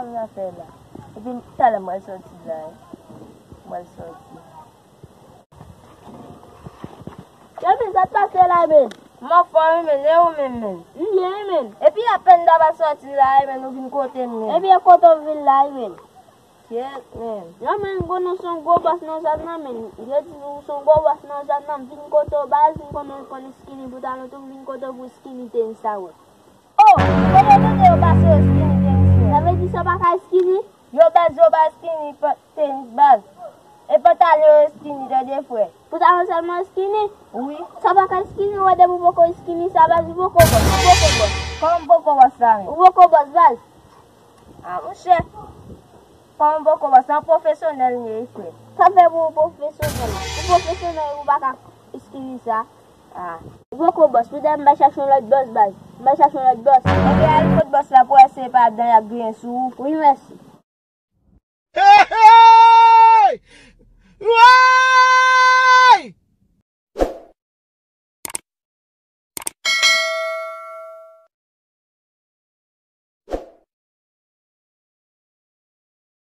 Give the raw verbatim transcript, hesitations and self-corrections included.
Sa m ap fè la? Epi talè m pral sòti la wi. M pral sòti. Yo, men, sa k pase la, men? M anfòm wi, men, e ou menm, men? M byen wi, men. Epi apèn m ta pral sòti la wi, men, ou vin kote m, men. Epi e kote w vin la wi, men? Kyèt, men. Yo, men, m konnen w se yon gwo bòs nan zòn nan, men. Yo di ou se yon gwo bòs nan zòn nan, m vin kote w baz, m konnen w konn skinny boutalon tou, m vin kote w pou skinny tenis sa wè. Oh, kote w tande yo pase yo skinny tenis, men? Sa vle di sa pa ka skinny? Yo baz, yo pa skinny pa- tenis baz. E pantalon yo skinny, tande frè. Pantalon sèlman skinny? Wi. Sa pa ka skinny, wè depi w poko skinny sa baz, ou poko bòs, ou poko bòs. Kòman m poko bòs la menm? Ou poko bòs baz. Ah, monchè. Kòman m poko bòs la, pwofesyonèl m ye, wi, frè. Sa fè pou w pwofesyonèl. Ou pwofesyonèl, ou pa ka skinny sa. Ah. Ou poko bòs, poutèt m bay chache yon lòt bòs baz. M bay chache yon lòt bòs. Ebyen al kot bòs la pou wè si se pa dan y ap griyen sou ou. Wi, mèsi. Hey, hey! Wouy!